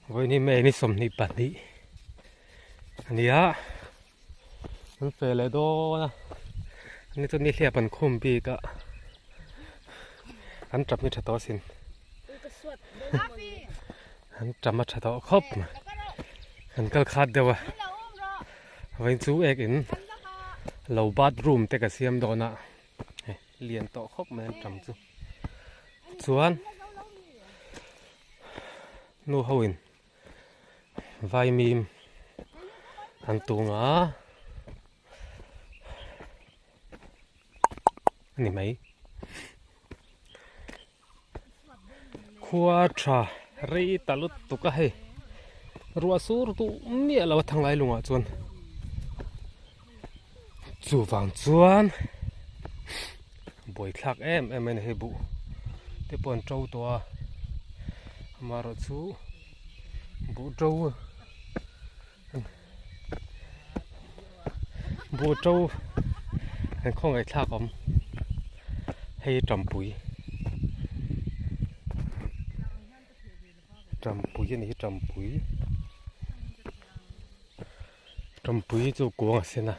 Vawiin May ni 22 a ni a, an fe leh dawn a, ani chu nihliap an khum bik a, an tap hi tha tawh asin, an tam a tha tawh khawp mai, an kal khat deuh a, vawiin chu ek in lo bathroom te ka siam dawn a, hei lian tawh khawp mai an tam chu chuan. Nu ho in vaimim an tung a a ni mai khua tha rei ta lutuk a hei ruah sur duh miah lo a thanglai lungah chuan chuvang chuan buaithlak em em mai a ni hei buh te pawh an to tawh a amaherawh chu buh to buh to an khawngaih thlak awm hei tampui tampui a ni hi tampui. Tampui chu kuang a sen a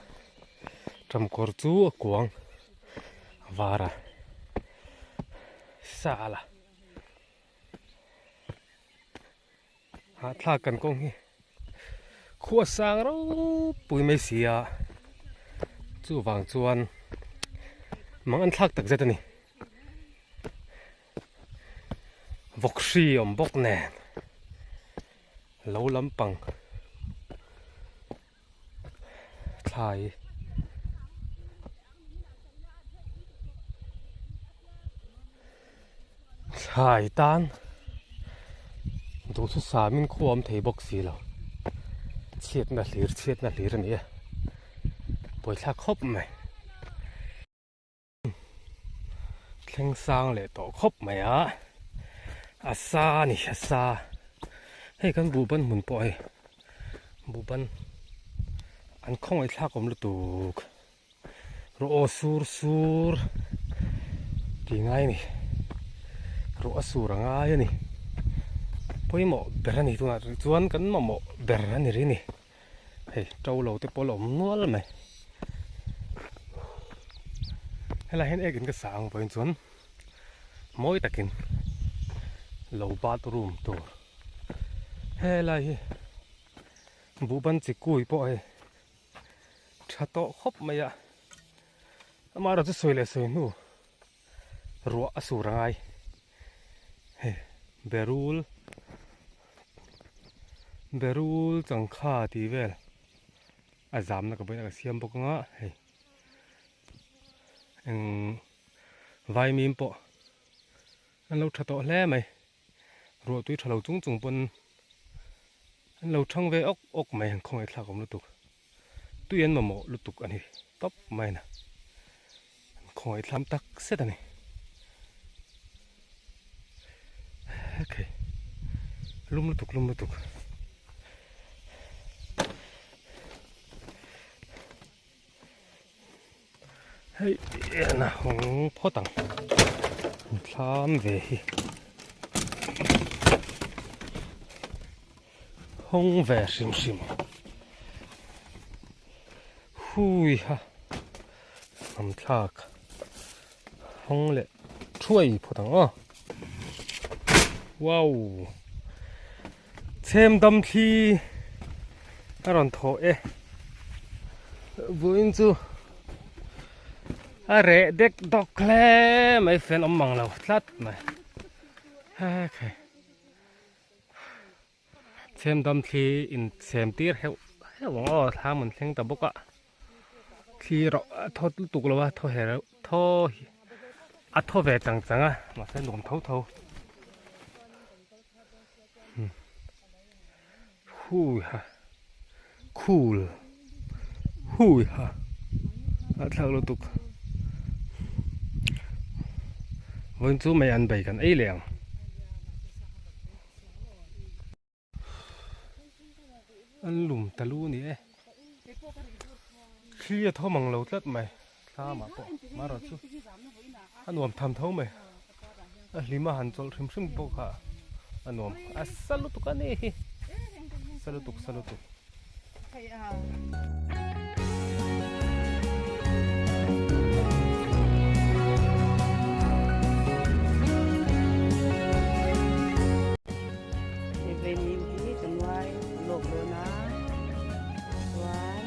tamkawr chu a kuang a var a sal a hahthlak kan kawng hi khua sang ropui mai si a chuvang chuan mang an thlak tak zet a ni vawk hri awm bawk nen. Lo lampang thlai thlai tan duhthusam in khuam thei bawk si lo chhiatna hlir chhiatna hlir a ni e buaithlak khawp mai. Thleng sang leh tawh khawp mai a, a sa a ni a sa hei kan buhban hmun pawh hei buhban an khawngaih thlak awm lutuk rawh aw sur sur tih ngai a ni rawh a sur a ngai a ni pawimawh ber a ni tunah chuan kan mamawh ber a ni rih a ni. Hei to lo te pawh a la awm nual mai helai hian ek in ka sa ang pawhin chuan mawi takin lo bathroom tur helai hi buhban chi kui pawh hei tha tawh khawp mai a amaherawh chu sawi leh sawi hnu ruah a sur angai hei berul berul changkha tih vel a zamna ka vawiin a ka siam bawk anga hei eng vaimim pawh an lo tha tawh hle mai ruah tui tha lo chung chung pawn an lo thang ve awk awk mai an khawngaih thlak awm lutuk tui an mamawh lutuk a ni tawp mai na an khawngaih thlam tak zet a ni okay lum lutuk lum lutuk hei en a hawng phawt ang thlam ve hi hawng ve hrim hrim hui ha hnam thlak hawng leh thuai phawt ang aw wow Chhem dam thli a rawn thawh e. Vawiin chu a reh dek dawk hle mai fan awm mang lo tlat mai. Hekhei. Chhem dam thli in chhem tir heuh heuh ang aw thlam an thleng ta bawk a. Thli erawh a thaw lutuk lo a thaw her thaw a thaw ve chang chang a mahse nuam tho tho. Hui ha cool hui ha a thlak lutuk vawiin chu mei an bei kan ei leh ang. An lum ta lu a ni e thli a thawm ang lo tlat mai thlam ah pawh marawh chu a nuam tham tho mai a hlim a han chawlh hrim hrim pawh kha a nuam a sa lutuk a ni hi. Sa lutuk sa lutuk. Vaimim hi ka nuai lawk dawn a chuan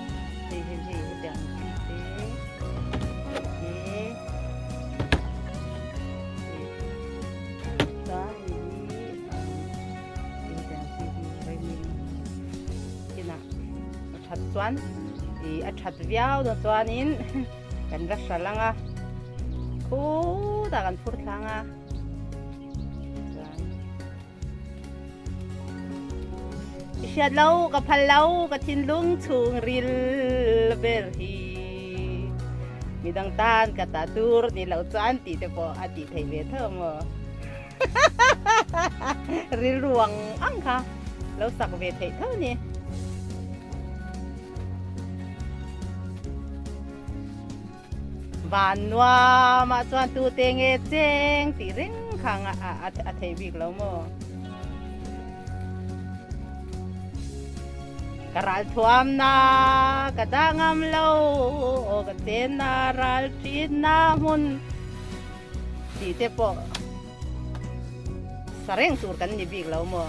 hei hei hei hetiang ang chi te te chuan hei hi hetiang chi hi vaimim inah a that chuan ih a that viau dawn chuanin kan va hral ang a khutah kan phur thlang a chuan. I hriat lo ka phal lo ka thinlung chhung ril ber hi midang tan ka ta tur ni lo chuan tih te pawh a tih theih ve tho maw rilru ang ang kha lo sak ve theih tho ni. Van nuamah chuan tute nge cheng tih reng kha a theih bik lo maw? Ka ral thuamna ka dah ngam lo aw ka chenna ral thinna hmun tih te pawh sa reng tur kan ni bik lo maw?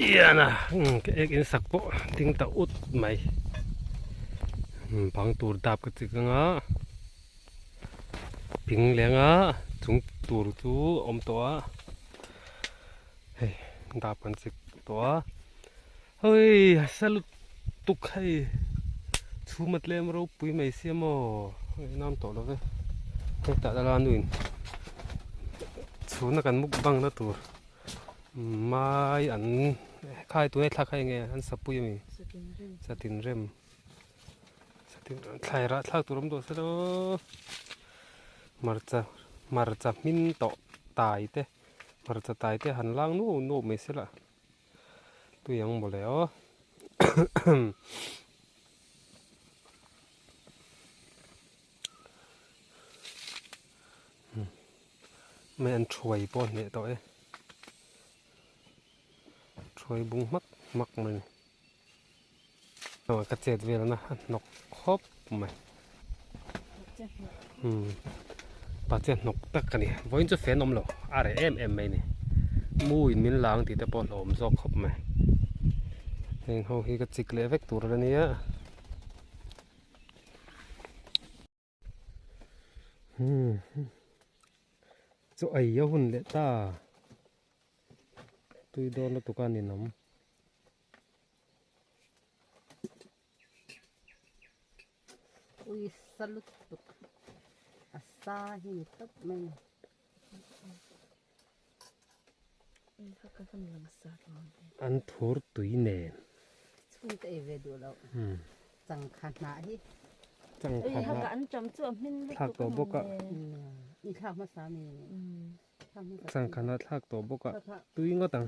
Ian a ka ek in sak pawh ding ta ut mai bang tur dap ka chik anga ping leng a chung tur chu a awm tawh a hei dap kan chik tawh a hei a sa lutuk hei chhum a tlem ropui mai sia maw hei nam tawh lo ve hetah lala nuin chhuna kan mukbang na tur. Mai an khai tunge thla kha enge an sapui ami satin rem. Thlai rah thlak tur awm tawh se law hmarcha hmarcha hmin tawh tai te hmarcha tai te han lang nuau nuau mai se lah tui ang mawle aw. Mai an thuai pawh a hneh tawh e thuai bung hmak hmak mai a ni. Ka chet velna a hnawk khawp mai umm pa chian hnawk tak a ni vawiin chu fan awm lo a reh em em mai a ni mu in min la ang tih te pawh a hlauhawm zawk khawp mai heng ho hi ka chik leh vek tur a nia. Chaw ei a hun leh ta tui dawn lutuk a ninawm. Ui sa lutuk a sa hi ni tawp mai a ni. An thur tui nen. Chhungte ei ve duh loh. Changkha hnah hi. Changkha hnah. Thlak tawh bawk a. I thlak hmasa mi. Changkha hnah thlak tawh bawk a. Tui ngawt ang.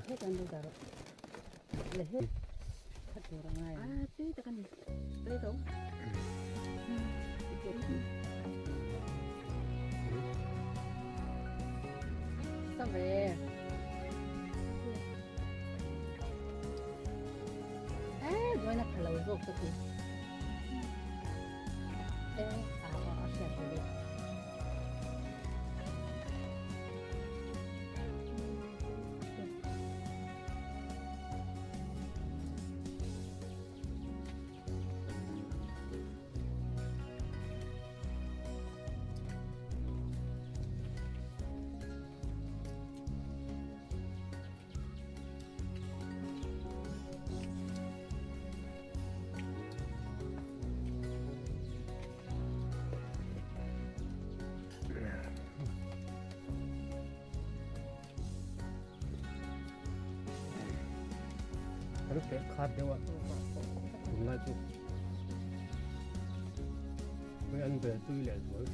Kan feh khat deuh a tunlai chu hei an bel tui leh zual.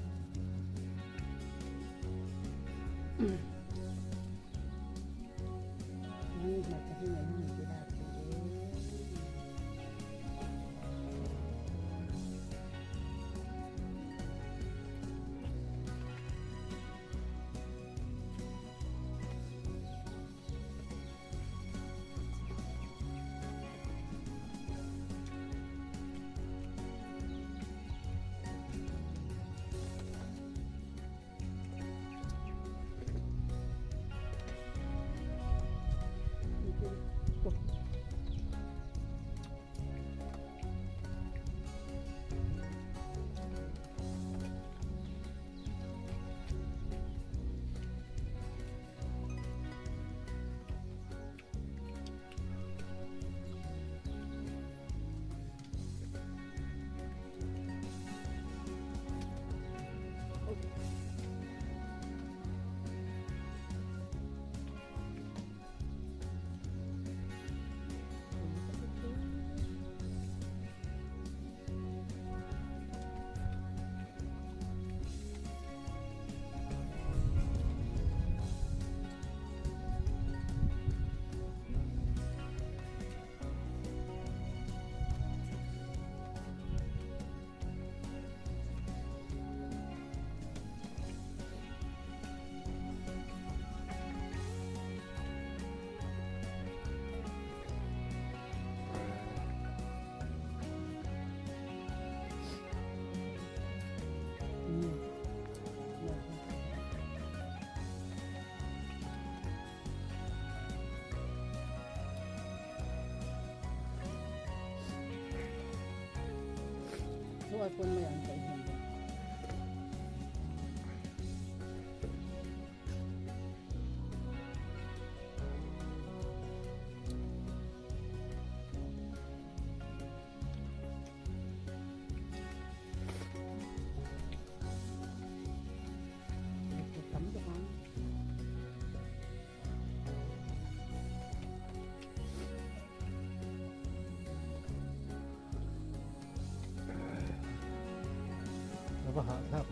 va hahthlak.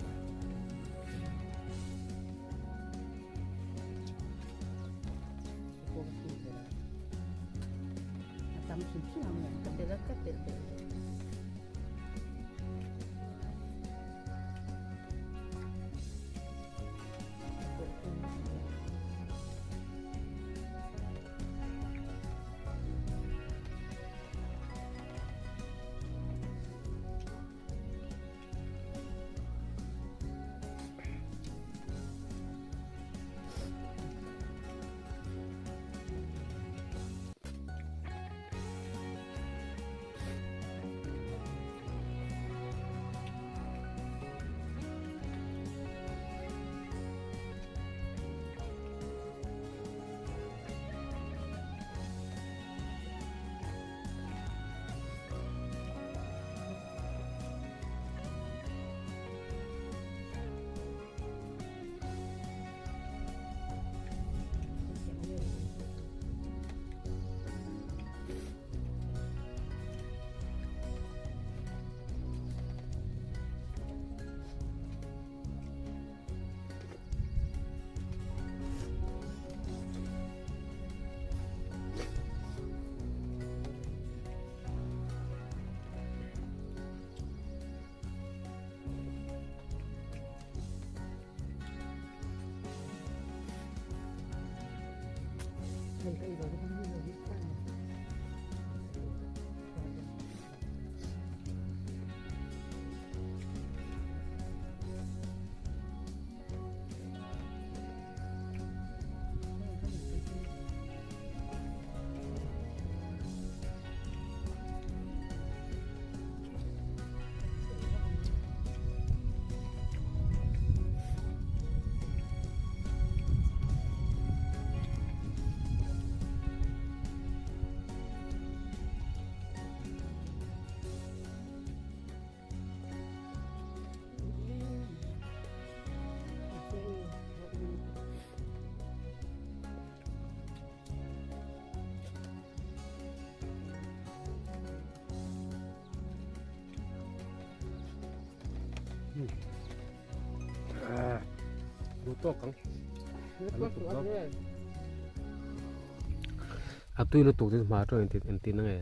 A tui lutuk chu hma atangin engtin nge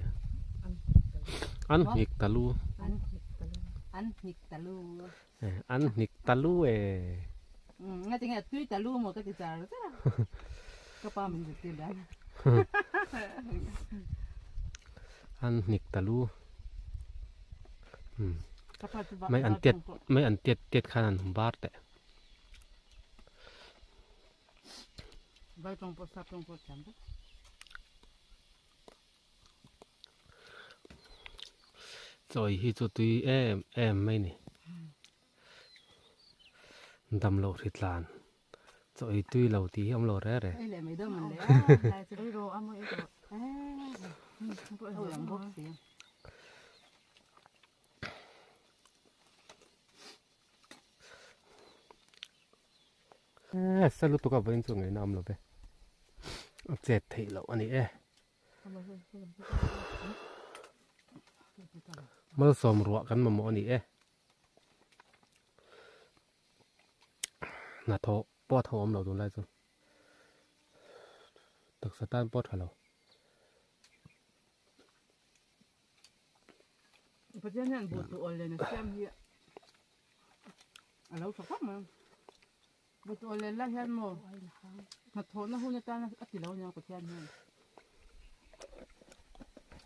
an hnik ta lu an hnik ta lu an hnik ta lu e nga tinge a tui ta lu maw ka ti char char a ka pa min zirtir dan an hnik ta lu mai an tiat mai an tiat tiat khan an hum bar teh. Vai tawng pawh sap tawng pawh thiam vek. Chawi hi chu tui em em mai ni. Dam loh hri tlan. Chawi tui lo tih hi awm lo re re. Ei leh mai dawn le. Ei rawh a maw ei rawh. Ho ang bawk si. Eh, sa lutuk a vawiin chu ngaihna awm lo ve. A chet theih loh a ni e. Malsawm ruah kan mamawh a ni e. Hnathawh pawh a tho awm lo tunlai chu. Taksa tan pawh a tha lo. Pathian hian buh tu awl len a siam hi a lo tha khawp mai. Buh tu awl len lai hian maw hnathawhna hun atana a ti lo nia Pathian hian.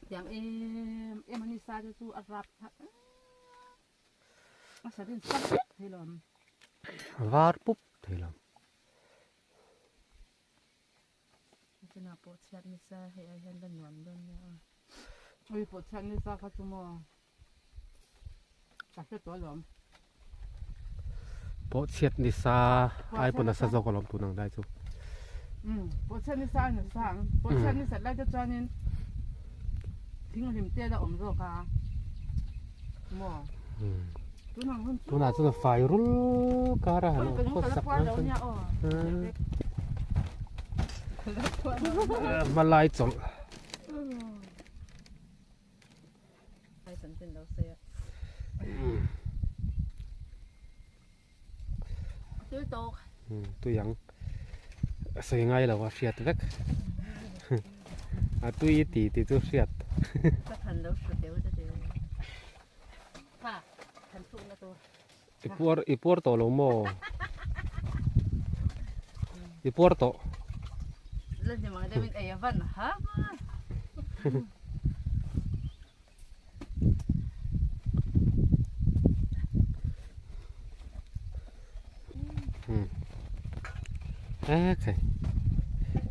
Tiang em em a ni sa te chu a rap thlak a sarin sak vek thei lo. Var pup thei lo. China pawh chhiat nisa hei ai hian la nuam dawn nia aw. Ui pawh chhiat nisa kha chu maw ka hre tawh alawm. Pawh chhiat nisa ai pawn nasa zawk alawm tun ang lai chu. Um pawh chhiat nisa ai nasa ang. Pawh chhiat nisa lai te chuanin thing hlim te la awm zawk a maw. Tun ang hun chu. Tunah chuan fai rul kar a han awm phawt sak nan chuan. Hmalai chawlh. Tui tawk. Tui ang. A sawi ngai lo a hriat vek. A tui ti ti chu hriat. Ka than lo hru deuh te deuh. Kha, than thuk na tur. I puar i puar tawh lo maw? I puar tawh. La ni mang deuhin ei a van ha ma. Okay.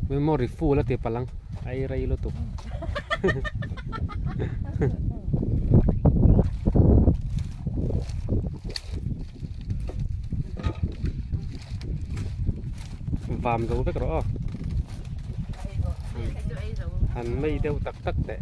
Memory full a ti palang. Ai rei lutuk. Vam zo vek rawh aw. Han mei deuh tak tak teh.